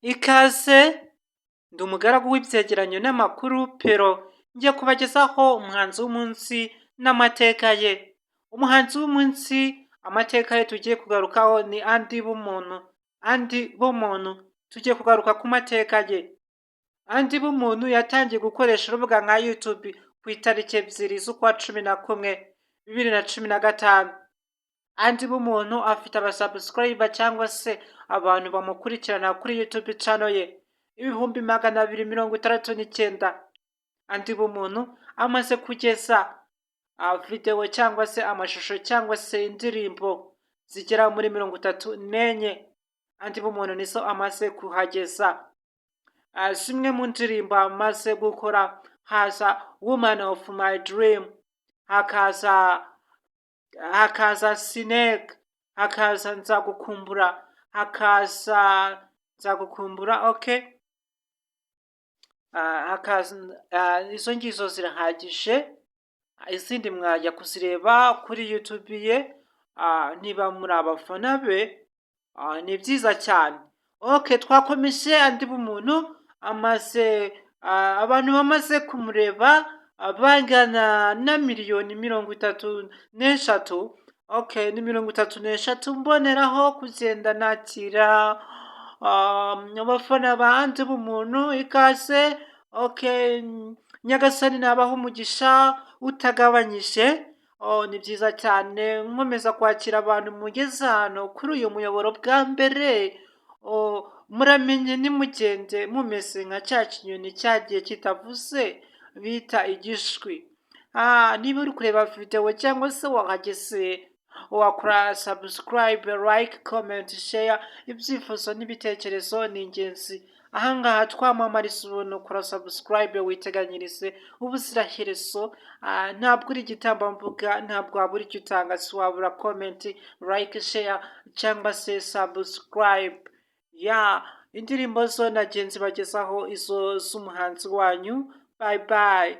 Ikaze, ndi umugaragu w'ibyegeranyo n'amakuru Pero, ngiye kubagezaho umuhanzi w'umunsi n'amateka ye. Umuhanzi w'umunsi, amateka ye tugiye kugarukaho ni Andy Bumuntu. Andy Bumuntu, tugiye kugaruka ku mateka ye. Andy Bumuntu yatangiye gukoresha urubuga nka YouTube ku itariki 2 z'ukwa 11 2015. Andy Bumuntu afite abasubscriber cyangwa se abantu bamukurikirana kuri YouTube channel ye 269,000. Andy Bumuntu amaze kugeza videwo cyangwa se amashusho cyangwa se indirimbo zigera muri 34. Andy Bumuntu nizo amaze kuhageza. Zimwe mu ndirimbo amaze gukora haza Woman of My Dream, hakaza Sineke, hakaza Nzagukumbura, hakaza Nzagukumbura, okay, hakaza izo ngizo zirahagije, izindi mwajya kuzireba kuri YouTube ye niba muri abafana be, ni byiza cyane. Okay, twakomeje. Andy Bumuntu amaze abantu bamaze kumureba bangana na miliyoni 33. Okay, ni 33. Mboneraho kugenda nakira abafana ba Andy Bumuntu, ikaze. Okay, Nyagasani nabaha umugisha utagabanyije. Oh, ni byiza cyane. Nkomeza kwakira abantu mugeze hano kuri uyu muyoboro bwa mbere. Oh, muramenye ntimugende mumeze nka cya kinyoni cyagiye kitavuze bita igishwi. Niba uri kureba videwo cyangwa se wahageze, wakora subscribe, like, comment, share. Ibyifuzo n'ibitekerezo ni ingenzi. Ahangaha twamamariza ubuntu. Kora subscribe witeganyirize ubuziraherezo. Ntabwo uri igitambambuga, ntabwo wabura icyo utanga, si wabura comment, like, share cyangwa se subscribe. Ya indirimbo zo nagenzi bagezaho izo z'umuhanzi wanyu. Bye bye.